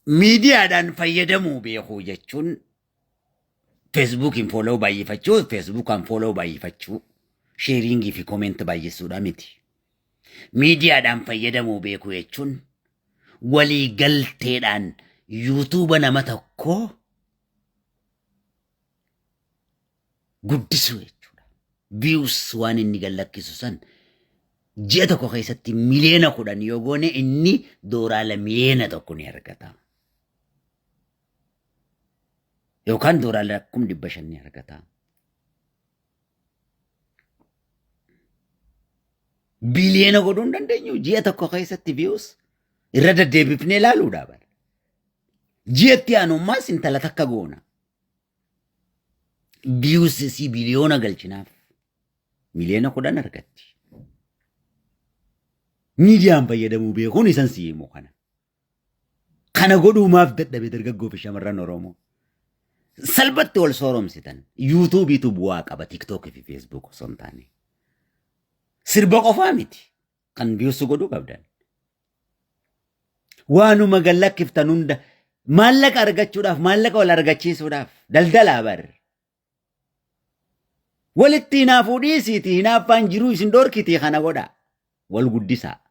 Miidiyaadhaan fayyadamuu beekuu jechuun feesbuukiin fooloo baay'ifachuu, feesbuukaan fooloo baay'ifachuu, sheeriingii fi koomenti baay'isuudha miti. Miidiyaadhaan fayyadamuu beekuu jechuun walii galteedhaan yuutuuba nama tokkoo guddisuu jechuudha. Views waan inni gad lakkisu san ji'a tokko keessatti 10 miliyoona yoo goone inni dooraala 1 miliyoona ni argata. Yookaan dooraala 500,000 ni argata. Biliyoona godhuu hin dandeenyu ji'a tokko keessatti views irra deddeebifnee ilaaluudha bara. Ji'atti aanummaas intala takka goona. Views isii biliyoona galchinaaf. 10 miliyoona argatti. Miidiyaan fayyadamuu beekuun isan si himu kana. Kana godhuu maaf dadhabe dargaggoo fi shamarran Oromoo? Salphatti wal sooromsitan. Yuutuubiitu bu'aa qaba Tiiktookii fi Feesbuuk osoo hin taane. Sirba qofaa miti kan views godhuu qabdan. Waanuma gad lakkiftan hunda maallaqa argachuudhaaf maallaqa wal argachiisuudhaaf daldalaa bar. Walitti hinaafuu dhiisiitii hinaaffaan jiruu isin dhorkitii kana godhaa. Wal guddisaa.